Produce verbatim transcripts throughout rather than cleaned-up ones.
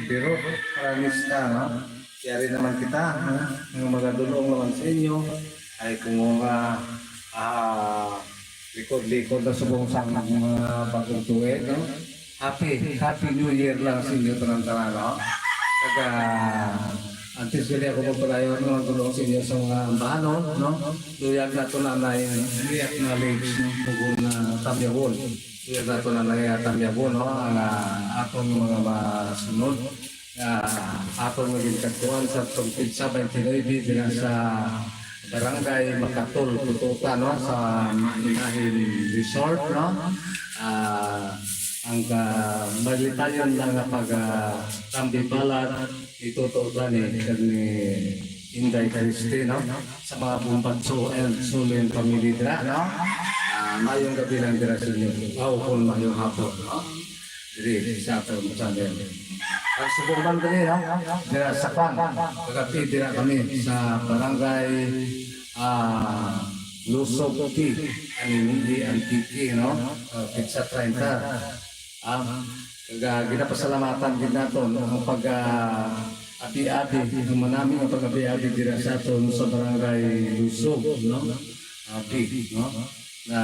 Pero, para nista, no? Yari naman kita, no? Nga magadulong naman sa inyo, ay kung nga, ah, likod-likod na subong sa mga bagong tuig, no? Happy, Happy New Year lang sa inyo tanan-tanan, no? Kag, ah, antes gali ako magpadayon, no, ang tulong sa inyo sa mga ambahanon, no? Luyag nato na na i-acknowledge, no? Pugon na tamyawon. Luyag nato na na i-tamyawon, no? Ang, ah, aton mga masunod. Ah, aton nga ginkadtuan sa tong petsa twenty-nine dira sa Barangay Makatol, Pututa, no, sa Inahin Resort, no. Ah, ang ka-, malitayon lang nga pag, ah, tambibalad, ituto gani kag ni Inday Christie, no, sa mga Bumbagso and Sulin family dira, no. Ah, mayong gabi lang dira sa inyo. Aw, kung mayong hapon, no. Diri sa aton channel. Ang subong man diri, no? Dira sa kwan. Kagabi dira kami sa barangay, ah, Lusog T, Anini, Antique, no? Ah, petsa treinta. Ah, kag, ah, ginapasalamatan gid naton ang pag, ah, abi-abi, ang manami nga pag-abi-abi dira sa aton sa barangay Lusog, no? Abi, no? Na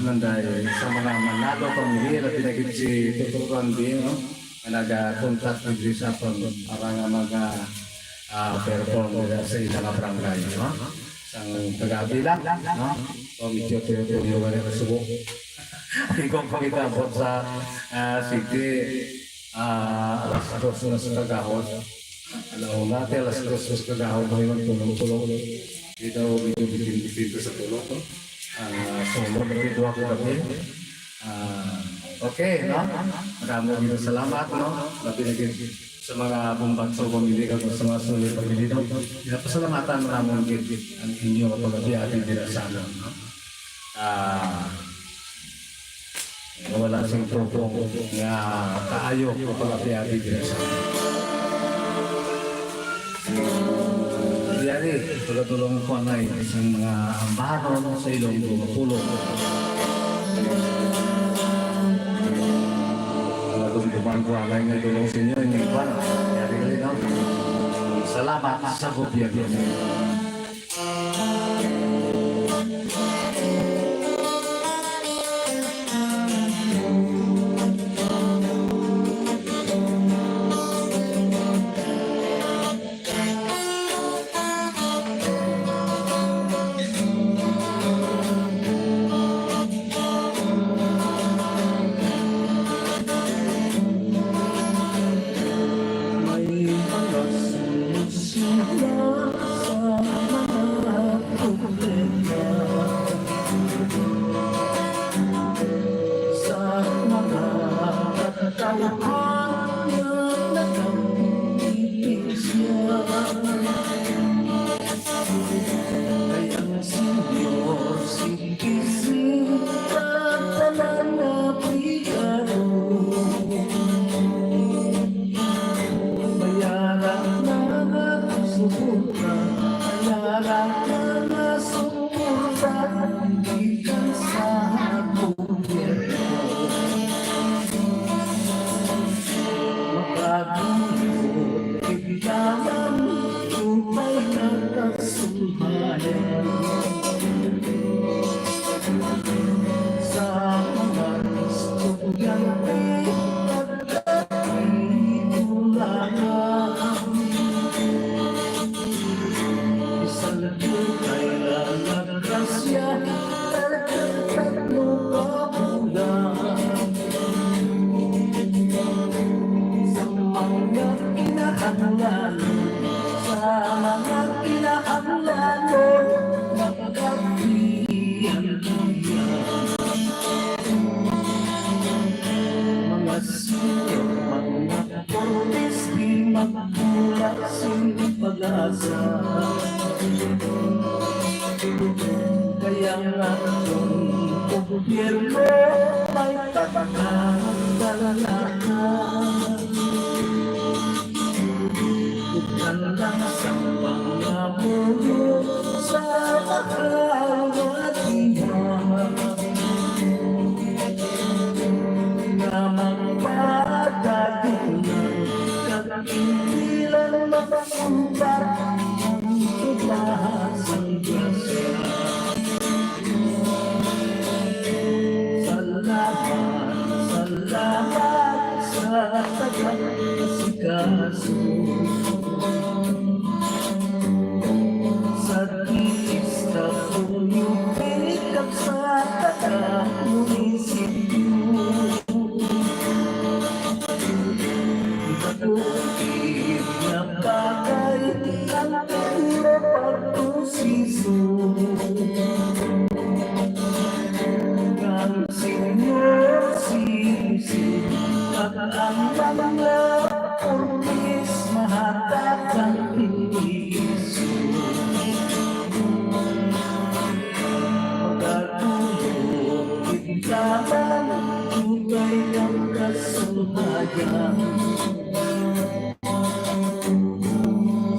nanday sa mga Manalo family, labi na gid si Tutukan B, no? Nga naga-contact gid sa aton para nga mag, ah, ah, perform dira sa ila nga barangay, no? Sang kagabi lang, no? O, medyo tuyo-tuyo nga nila subok. Ikaw kami tapos sa, ah, city, ah, alas dos na sa kagahon. Alauna, ti alas dos na sa kagahon, may magtulog-tulog. Di daw medyo bitin-bitin ko sa tulog, no? Ah, so, magkapit ako kami. Ah, okay, no? Madamo gid salamat, no? Labi na gid sa mga Bumbagso family kag sa mga Sulin family, no? Ginapasalamatan namon gid ang inyo nga pag-abi-abi dira sa amon, no? Ah, nga wala sing tubong nga kaayo nga pag-abi-abi dira sa amon. Yari, tulong-tulong ko anay sa mga ambahanon sa Ilonggo nga pulong. Mga dumduman ko anay nga tulong sa inyo, inyong iban. Yari, no? Salamat sa gobyerno. May mga solusyon na sa mga problema sa mga katawhan nga nagambibig siya. Kay ang Señor si Isin ka tanan nga pigaro. Bayaran na nga suporta, bayaran na nga suporta, gikan sa gobyerno. Makagulo kita man, tupay na kasumbayan. Sa mga estudyante, pagkakailangan. Bisan kay lang ang grasya, tatlo ka bulan. Sa mga kinahanglan, sa mga kinahanglan, magkapiyang-piyang. Mga senior, mga Cortes, di magbulag sing pag-asa. Kaya nga ang gobyerno may pagkakadalahan. Bukal lang sa mga muyo sa mahal nga tiyan. Nga magpadagunan kag Salamat, salamat sa taga-asikaso. Sa tiis ta puyo, pinikap sa taga-munisipyo. Bakit nga bagay ang pagproseso? Ang Señor si Jose, kag ang mga orpis mahatag ang permiso. Magatuyo kita man, tunay ang kasunghayan.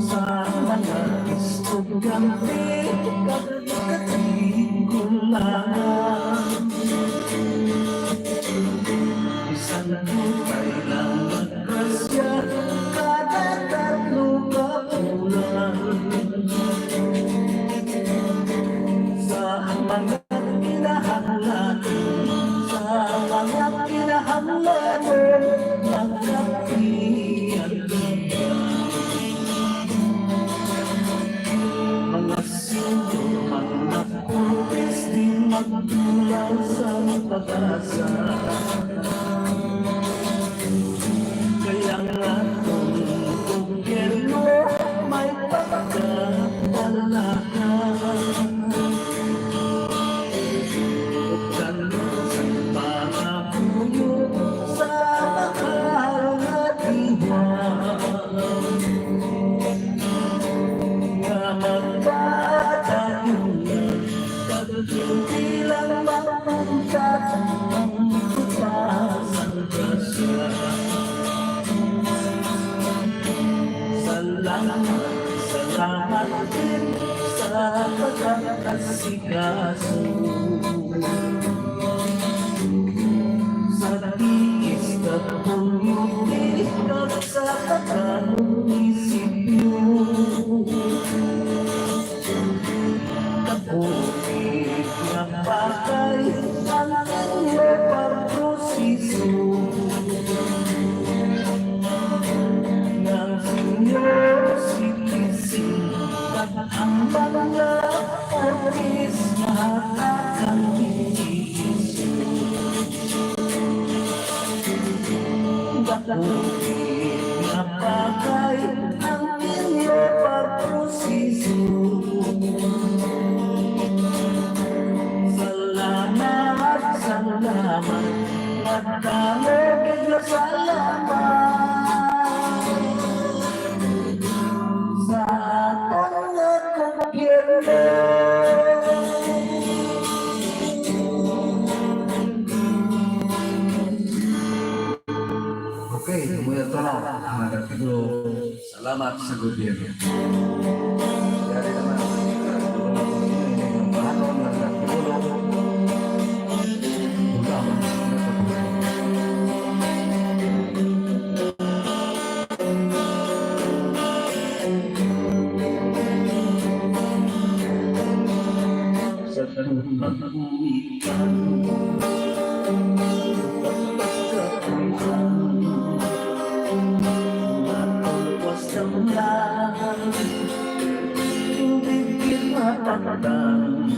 Sa mga estudyante kag katigulangan, bisan tutay lang ang grasya kada tatlo ka bulan. Sa mga kinahanglan, sa mga kinahanglan, magkapiyag. Mga senior, mga pulpis, di magdulaw sa pag-asa. Kaya nga kung gobyerno may pagkadalagan, ug tanong sa mga puyo sa mahal nga diwa, nga magpadayon, pag hindi lang mapunta ang butas ang grasya. Salamat, salamat din sa pag-asikaso. Sa tiis ka community kag sa taga-munisipyo. Kabuhi nga bagay ang inyo pagproseso. Nang Señor si Kising, kag ang mga orpis nga ang Dakulit nga bagay ang inyo pagproseso. Salamat, salamat, madamo gid nga salamat sa aton nga gobyerno. Okay, lumuyag ta na ang artikulo. Salamat sa gobyerno. Yari naman. Ang pahanon ng artikulo. Salamat. Sa pagbulikan, pagkatuan, matungkwas ng lahat, tubig kita pagdan.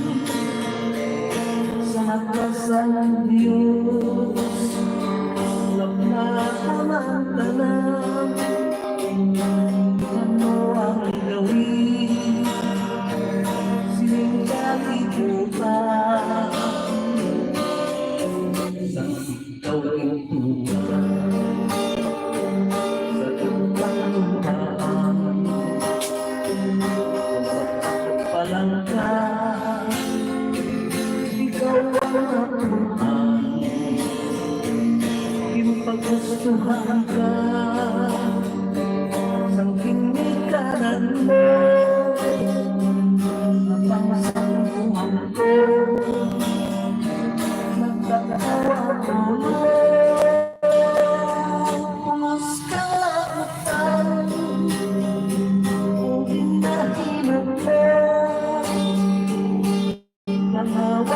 Sa mata sang Dios, lapatan ang tanan. Ano ang gawin? Sining kalibutan. Sa ikaw ang tuwa. Sa tukang luhaan. Sa palangka.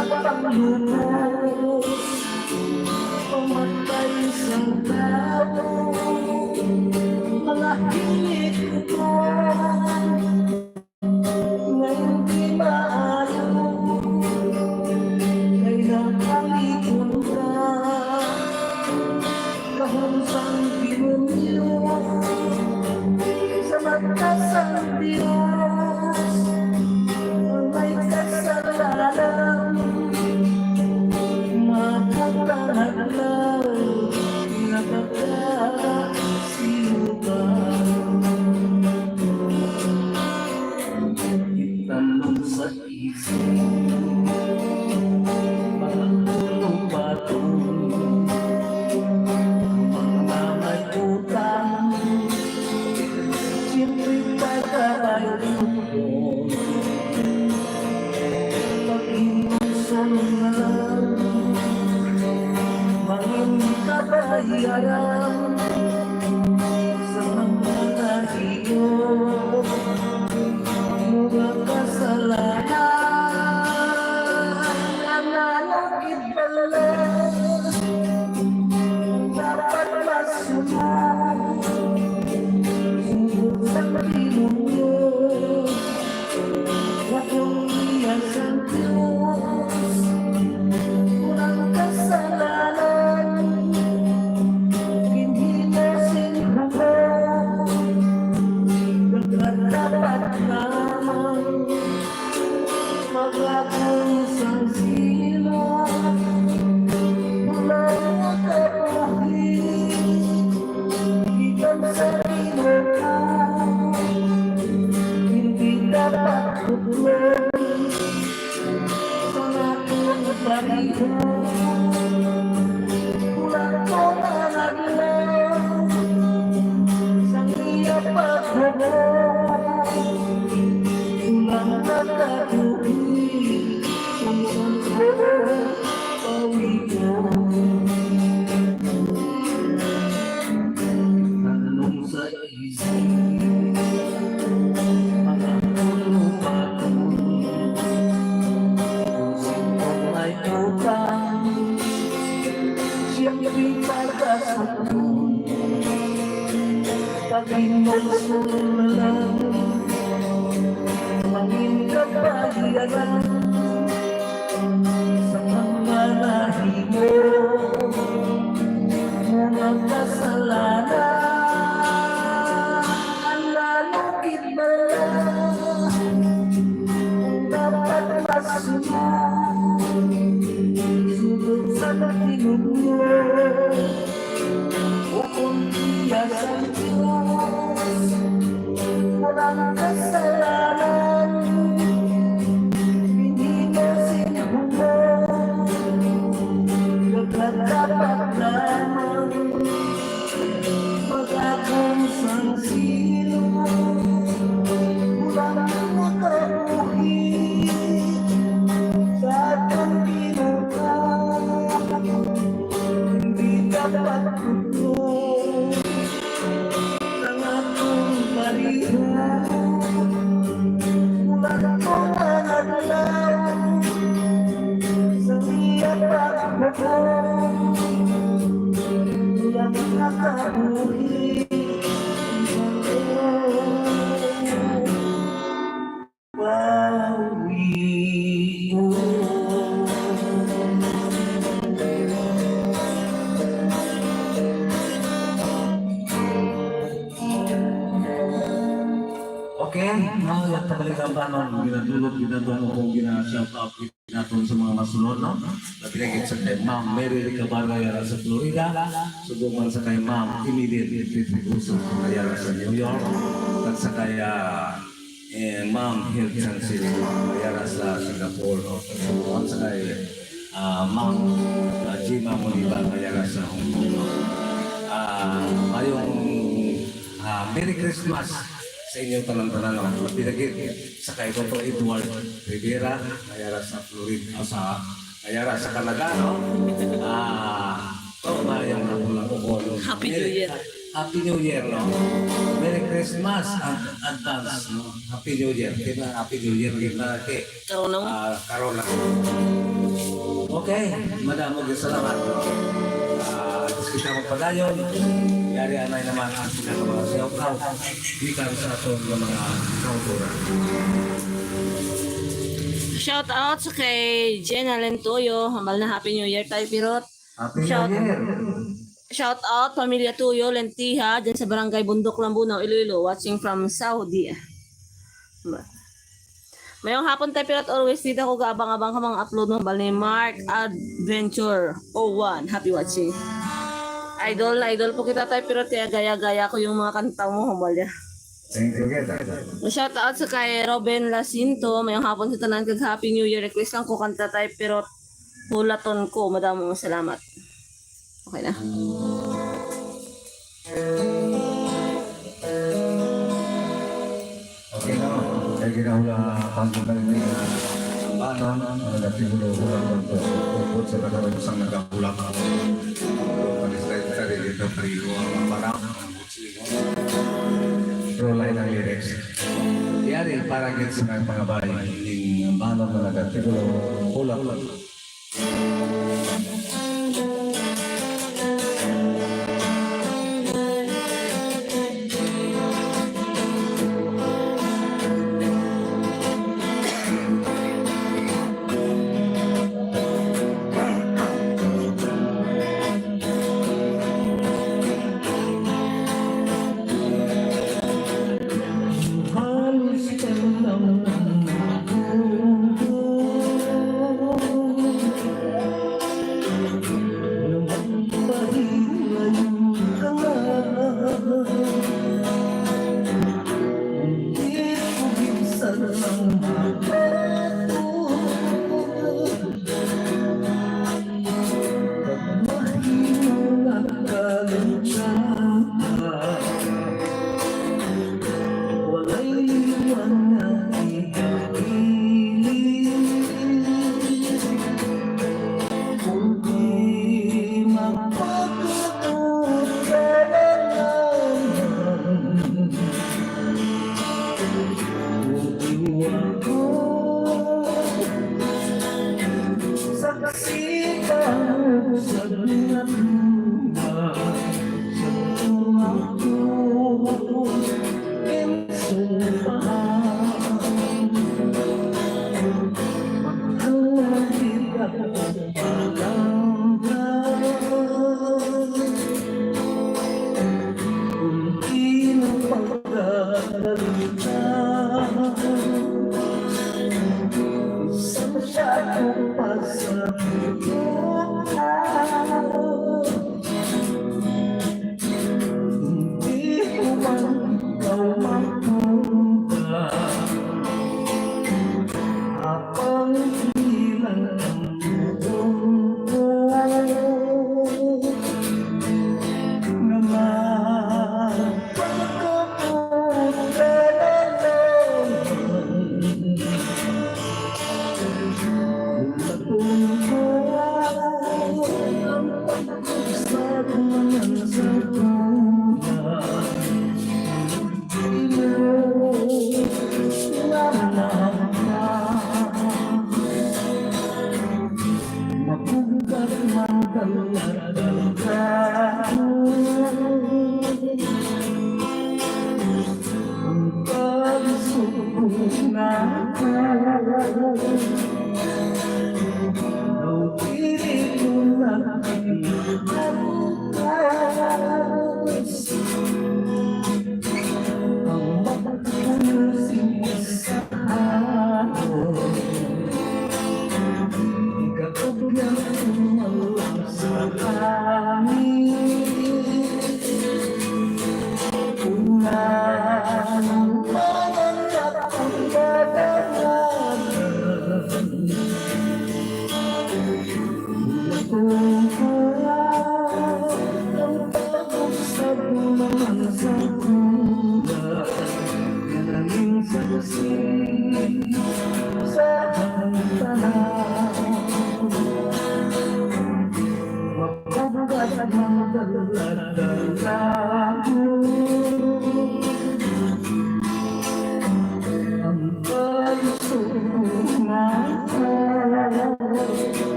Panglubos, pamatay sang tawo, mga hinikutan nga hindi maayo, kay nakalikon ka, kahon sang demonyo, sa mata sang Dios, ang may kasalanan, maputa nga adlaw, nga baka sinutan. Itanong sa isip, mga tulong-patong, mga may utang, siyempre pagkabayad ko. Pag-inusan na lang, mangin kabayaran sa mga nahimo, mga kasalanan. Ang nalakit pala, dapat masunod. Sugot sa demonyo, nga kung iya sang Dios, walang kasalanan, hindi na sing hugot, dapat lamang magagong sang sila, wala makabuhi. Iban sa imo, hindi dapat tutulan ang akong pariho. Kulang ko ang adlaw sa iya pagbuhat. Kulang ka kabuhi, kung saan ko pawiton. Tanong sa isip, mga ulo pa, kung sino may utang, siyempre pagkasakit. Pag-inulsol na lang, mangin kabayaran sa mga nahimo, mga kasalanan. Ang nalukit bala, dapat masunod, sugot sa matinugyo. Ukon iya sang Dios, walang kasalanan, hindi na sing hugot, nagkatapat lamang, mag-akong sang sino, walang makabuhi sa atong Ginoo. Hindi dapat kuno ang akong pariho. Mula ko ang adlaw sa iya pagbuko, walang makabuhi. Okay, no, yan tabalik ang tanon. Ginadulog, ginadulog, kung gina-shout out naton sa mga masunod, no? Labi na gid sa kay Ma'am Mary Ricabarra, yara sa Florida. Subong man sa kay Ma'am Emily Petrigoso, yara sa New York. Kag sa kay, ah, eh, Ma'am Hilton Silva, yara sa Singapore, no? Subong man sa kay, ah, Ma'am, ah, Jima Moniba, yara sa Hong Kong, no? Ah, mayong, ah, Merry Christmas sa inyo tanan-tanan, no? Labi na gid sa kay Toto Edward Rivera, nga yara sa Florida, o sa, nga yara sa Canada, no? Ah, to na yung nakulang ko ko, no? Happy New Year. Happy New Year, no? Merry Christmas. Mas ad-, advance, no? Happy New Year. Di ba? Happy New Year kita kay, Karon na mo. Ah, karon na. Okay, madamo gyud salamat, no? Ah, tapos kita magpadayon. Yari anay naman ang pinaka mga shout out gikan sa aton nga mga kauturan. Shout out sa kay Jenna Lentoyo. Hambal na Happy New Year tayo, Pirot. Happy New Year. Shout out, pamilya Tuyo, Lentiha, dyan sa Barangay Bundok, Lambunao, Iloilo, watching from Saudi. Mayong hapon tayo, Pirot, always dito ako gaabang-abang ka mga upload mo. Hambal ni Mark Adventure oh one. Happy watching. Idol na idol po kita tayo, Pirot, kaya gaya-gaya ko yung mga kanta mo, hambal niya. Thank you, Geta. Shout out sa kay Robin Lacinto. Mayong hapon sa tanan kag Happy New Year. Request lang ko kanta tayo, Pirot. Hulaton ko. Madamo nga salamat. Okay na. Okay na. Kaya ginahula ang pagkakalit ni, ah, Banon, ang nagtigulo, hulaton ko. Upod sa katarong sang nagahulak. Pag-straight ka rin dito, parigo ang mga panahon. Pero lain ang lyrics. Yari, para gid sa mga pangabayan, ning Banon nga nagtigulo, hulaton.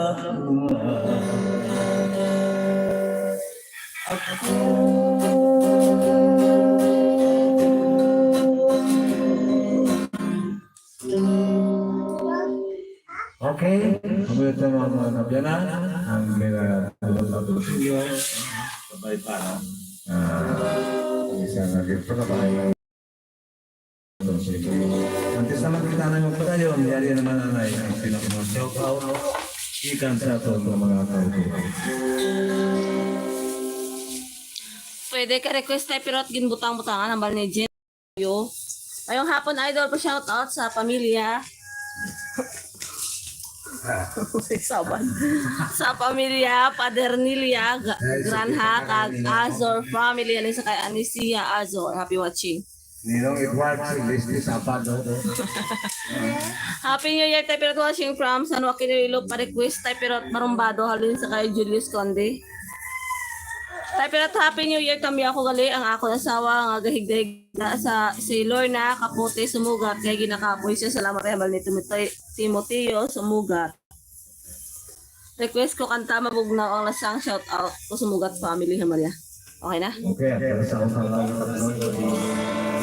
Okay, kumusta, mga, mga kabyanan? Ang ginatulog sa tulog ninyo, sabay pa, no? Ah, ang isa nga gift ko na ba? Antes naman kita na magpadayon, yari naman, anay, ang pinaka-mga shout out gikan sa aton nga mga kauturan. Pwede ka request tayo, pero at ginbutang-butangan ang bal ni Jen. Yo. Ngayong hapon, idol, pa shout out sa pamilya. Saban. Sa pamilya, Pader Nilia, Ga-, Ay, sa Granha, kita kag kami na. Azor family, alin sa kay Anisia Azor. Happy watching. Ninong Edward, si Listy Sabado. Happy New Year, Tay Pirot, watching from San Joaquin, Iloilo. Pa-request, Tay Pirot, Marumbado, halin sa kay Julius Conde. Tay Pirot, Happy New Year kami. Ako gali ang akon asawa nga gahigda-higda sa si Lorna Capote Sumugat kay ginakapoy siya. Salamat kay hambal ni Timoteo, Timoteo Sumugat. Request ko kanta Mabugnaw ang Lasang, shout out ko Sumugat family, hambal niya. Okay na? Okay, pero sa akong pangalaman,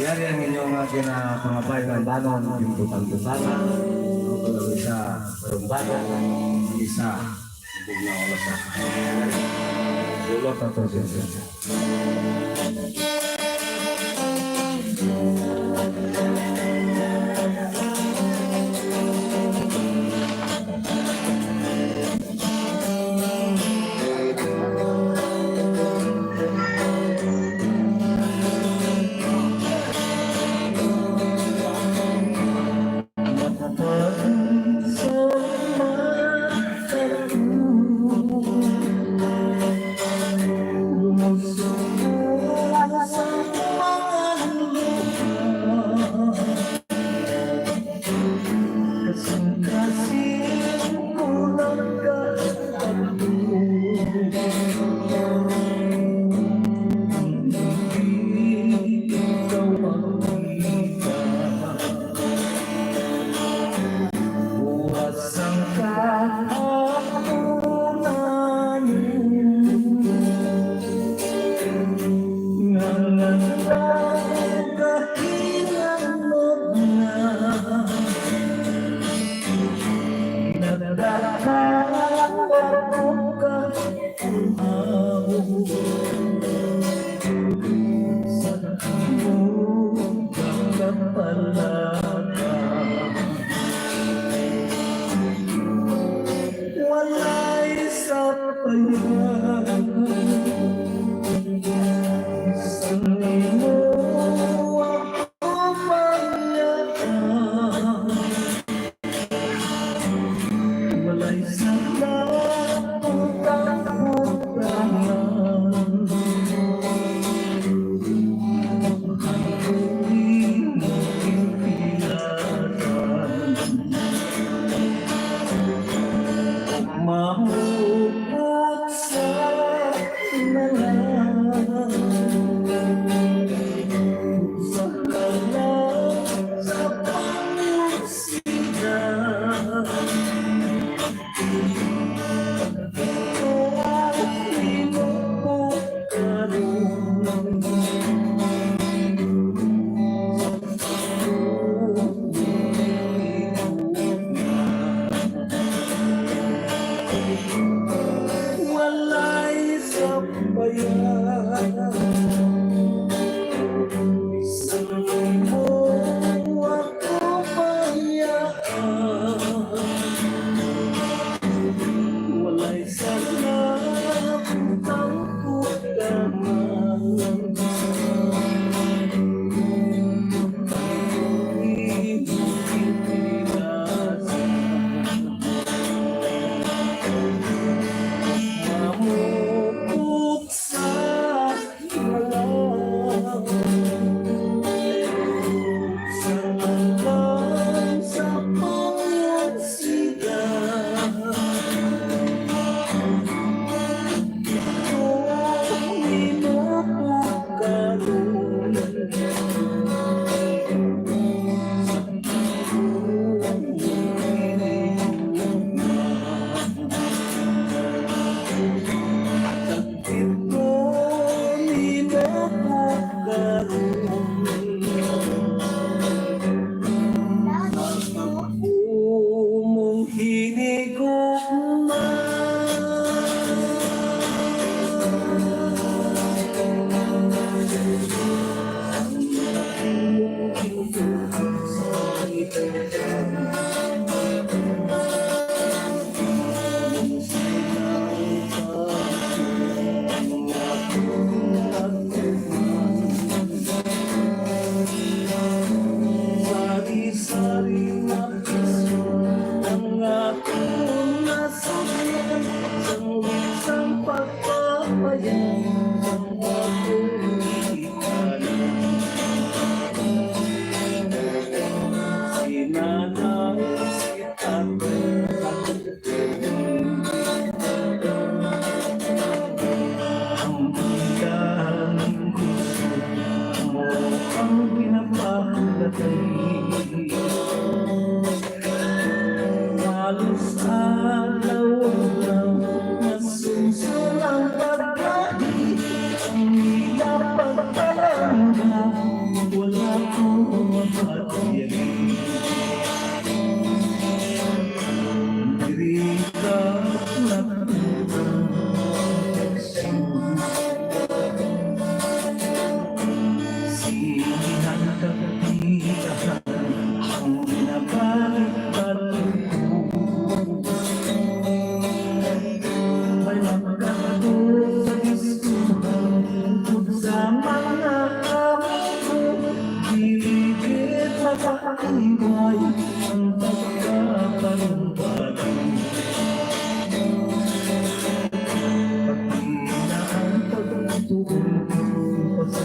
yari ang inyong mga ginapangabay ng banon, yung butang-butangan, ang isa, rumbado, isa, bugnaw ang Lasang. Dulot ang presensya. Walay sa payag, bisan imo ako payaan. Walay sa pagkakutang. Mahupot sa mga sa kalag sa pangusida. Walay sa bayad. Bisan imo ako payaan, walay sala ang pagkutangan. Mamupok sa Ang tanging gusto mo ang pinapakadali. Halos adlaw-adlaw, masunsol ang pagkahi. Ang ila pagpalangga, wala ko mapatiyari. Diri ka natutulog. Sihan ka tirahan ang ginabalik-balik ko. May magkadto sa diskuhan tungkod sa mga amigo, dili gid makaanggay ang pagkaparumbati. Pati na ang pagtuon ko sa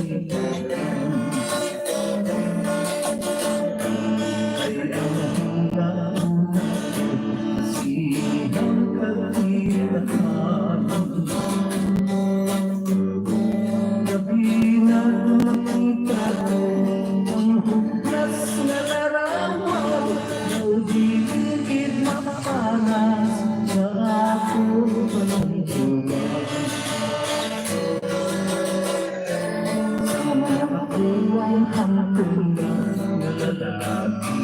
Sa mga kuwang hangtod na nga lalaki,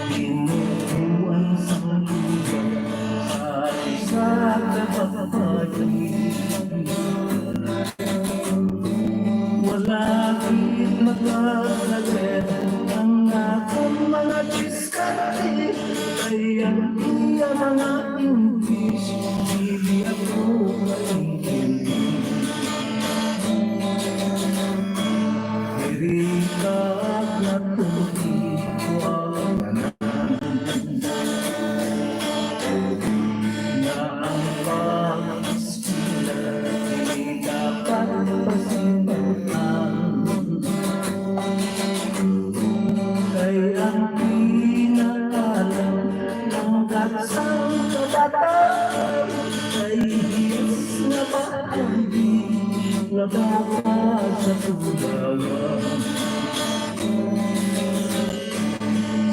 binubuan sang lugar sa isa ka babayi. Wala gid magagalit ang akon mga diskarte, kay ang iya mga English, dili ako maintindihan. Diri ka natulog ko ang tanan. Nga ang pag-eskwela dili dapat pasimbahan. Kay ang pinakaalam ng dagsang kabataan kay hiyas nga bahandi nga baka sa tulawan.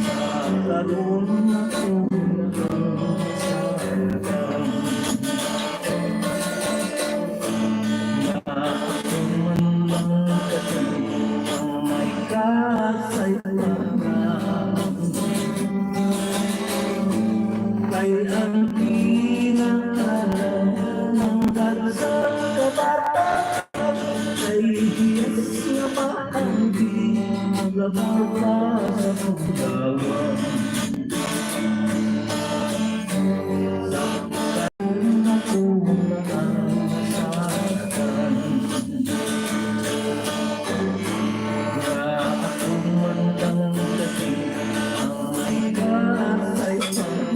Sa karon ako na ang nasaktan. Nga ako man lang kasi ang may kasaypanan. Kay ang pinakaalam ng dagsang kabataan kay hiyas nga bahandi, labaw pa sa tulawan. Sa una ko na ang nasaktan, nga ako man lang kasi ang may kasaypanan.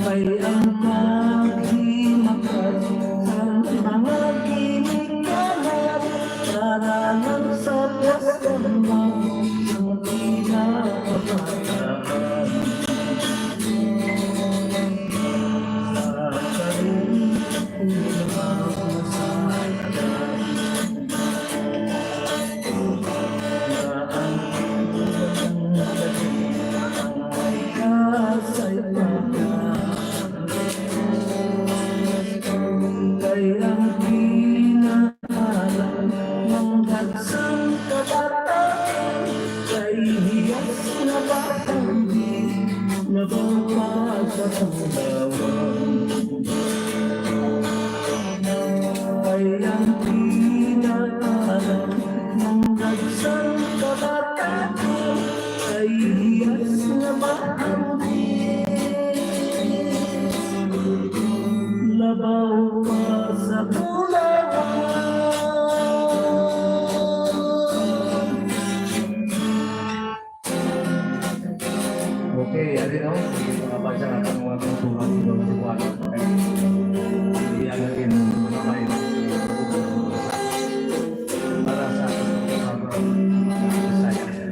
Kay ang paghimakat sa mga ginikanan, para lang sa pagdamag sa pinakabataan. Sa karon, ako na ang nasaktan. Kay ang pinaalam ng dagsang kabataan kay hiyas na bahandi, labaw pa sa tulawan. Kay ang pinaalam ng dagsang kabataan kay hiyas nga bahandi, labaw pa sa tulawan. Okay, ari na, sige, mga pagsa, ang mga kultura, ang mga kuwan. Hindi yan ang ginagawa. Para sa, sa, sa,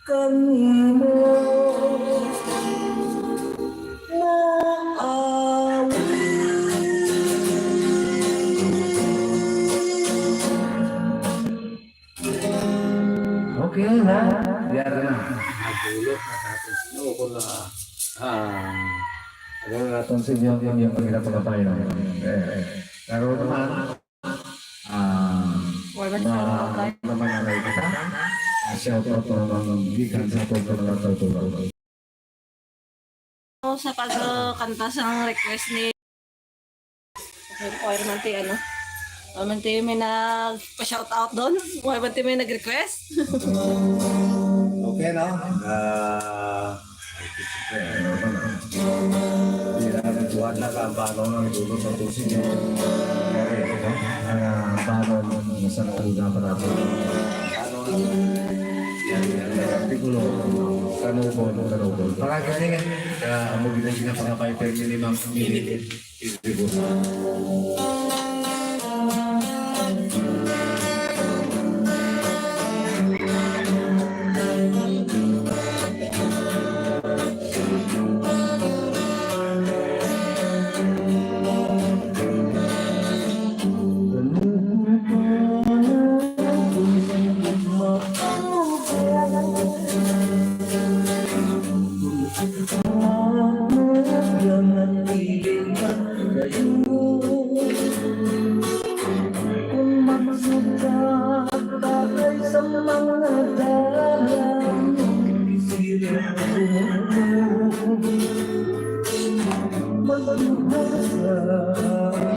Kanimo na awit. Okay na. Yara na. Nagulot na sa atin. Ano ko na? Ah, ano na natin sa inyo, yung, yung pagkakapagkapay na. Eh, eh. Pero naman, ah, Wala ma-, sa mga naman na kita. Ah, shout out naman gikan sa aton sa mga tauturan. Sa pagkanta sa request ni Choir man ti, ano? Choir man ti may nagpa-shout out doon? Choir man ti may nag-request? Okay, no? Ah, di na nagkuhan na ka ang paano nga nagulot sa tusin niyo. Kaya, no? Ang, ah, paano nga sa nauna pa natin. Paano nga? Yan, yan, yan. Artikulo, kanubon, kanubon. Para kasi, ah, amo gid ang ginapangabay, pero minimum, minimum. Kung magsugat ka kay sa mga dalan, sila magduha sa ako.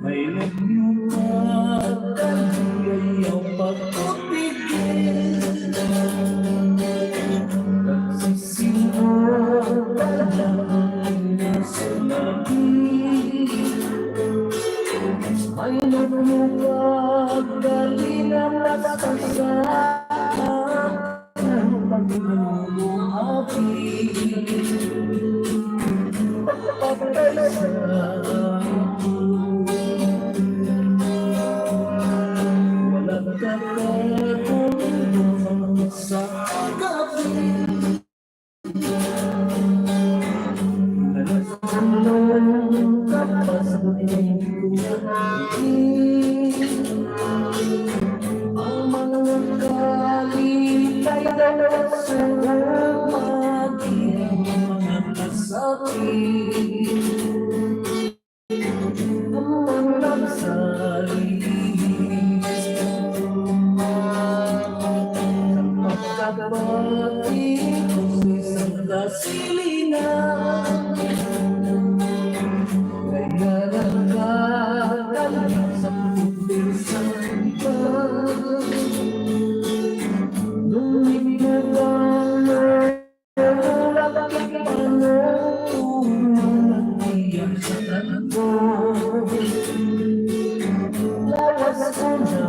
May nagmumag ang ayaw pagkutigil. Nagsisimulan na ang mga sulati. May nagmumag galing na masasabi. Ang mga kalipay daw sa mga kasakit. Ang mga nagsalis. Ang pagkabati ko sa isang kasilingan. Kaya nagkakalat sa putir sa iba. Lumit mo ba ang laki pa ng tulong na tiyak sa tango? Lawas ko na.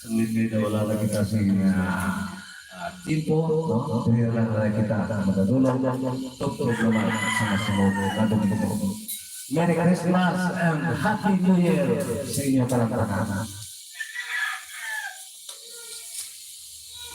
Sanglit nga wala na kita sing, ah, ah, tempo, no? Diri lang na kita madadulog, tubtob naman sa masunod nga Domingo. Merry Christmas and Happy New Year sa inyo tanan-tanan.